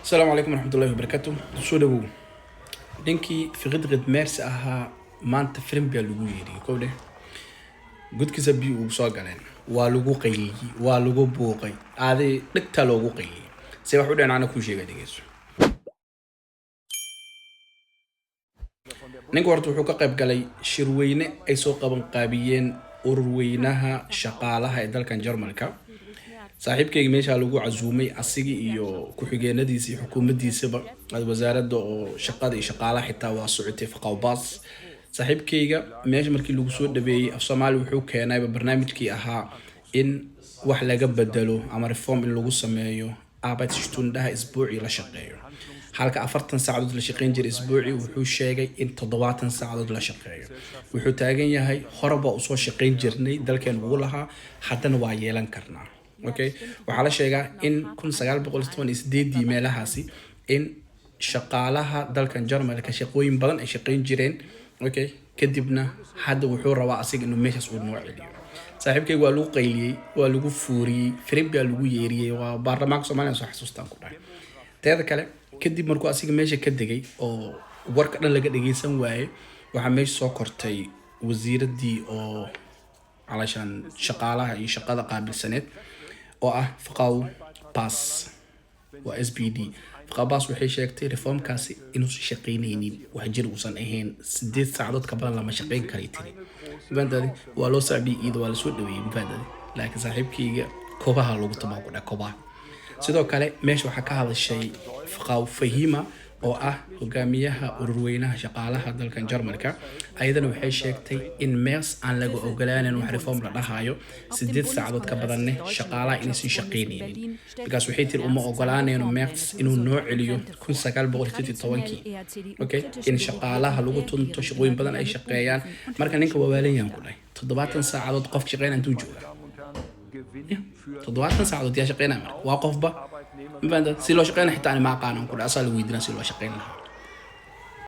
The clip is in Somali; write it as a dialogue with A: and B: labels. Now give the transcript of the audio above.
A: Asalaamu calaykum waraxmatullahi wabarakaatu. Soo dhawow. Ninkii Friedrich Merz ahaa maanta firim baa lagu yeeriyey. Kowdhe godkiisa biyo ugu soo galeen, waa lagu qayliyey, waa lagu buuqay, aaday dhegtaa loogu qayliyey. Se wax u dheen ana kuu sheega, dhegeyso. Ninka horta wuxuu ka qayb galay shirweyne ay soo qaban qaabiyeen ururweynaha shaqaalaha ee dalkan Jarmalka. Saaxiibkayga meeshaa lagu casuumay, asigii iyo ku-xigeenadiisa iyo xukuumaddiisaba, wasaaradda oo shaqada iyo shaqaalaha xitaa waa socotay. Faqawbaas saaxiibkayga meesha markii lagu soo dhaweeyey, af Soomaali wuxuu keenayba barnaamijkii ahaa in wax laga bedelo ama reform in lagu sameeyo Arbeitsstundaha isbuucii la shaqeeyo. Halka 40 saacadood la shaqeyn jiray isbuucii, wuxuu sheegay in 70 saacadood la shaqeeyo. Wuxuu taagan yahay horeba usoo shaqeyn jirnay, dalkeen ugu lahaa, haddana waa yeelan karnaa. Okay, waxaa la sheegaa in 1918-dii meelahaasi in shaqaalaha dalkan Jarmalka shaqooyin badan ay shaqeyn jireen. Okay, kadibna hadda wuxuu rabaa asiga inuu meeshaas uu noo celiyo. Saaxiibkayga waa lagu qayliyey, waa lagu fuuriyey, firim baa lagu yeeriyey. Waa baarlamaanka Soomaaliya, soo xasuustaan ku dhahay. Teeda kale, kadib markuu asiga meesha ka degay oo warka dhan laga dhageysan waayey, waxaa meesha soo kortay wasiiraddii oo calashaan shaqaalaha iyo shaqada qaabilsaneed oo ah Frau Paus, waa SPD. Frau Paus waxay sheegtay reformkaasi inuusan shaqeyneynin, wax jir uusan ahayn, 8 saacadood ka badan lama shaqeyn karay tiri. Mafahantaadi? Waa loo sacbiyey iyada, waa lasoo dhaweeyey, mafahantaadi? Laakiin saaxiibkayga kobaha lagu tumaa ku dheh kobaha. Sidoo kale meesha waxaa ka hadashay Frau Fahima oo ah hogaamiyaha ururweynaha shaqaalaha dalkan Jarmalka. Ayadana waxay sheegtay in Merz aan laga ogolaanin wax reform la dhahayo, 8 saacadood ka badanne shaqaalaha inaysan shaqaynaynin, because waxay tiri uma ogolaanayno Merz inuu noo celiyo 1918-kii. Okay, in shaqaalaha lagu tunto, shaqooyin badan ay shaqeeyaan. Marka ninka waa waalan ku dhahay. 70 saacadood qof shaqeynaya intuu joogaa? 70 saacadood yaa shaqeynaya? Marka waa qofba, ma fahamtay? Si loo shaqeynaya xitaa ani ma aqaanan ku dhahay, asaa la weydiinaa si loo shaqeyn lahaa.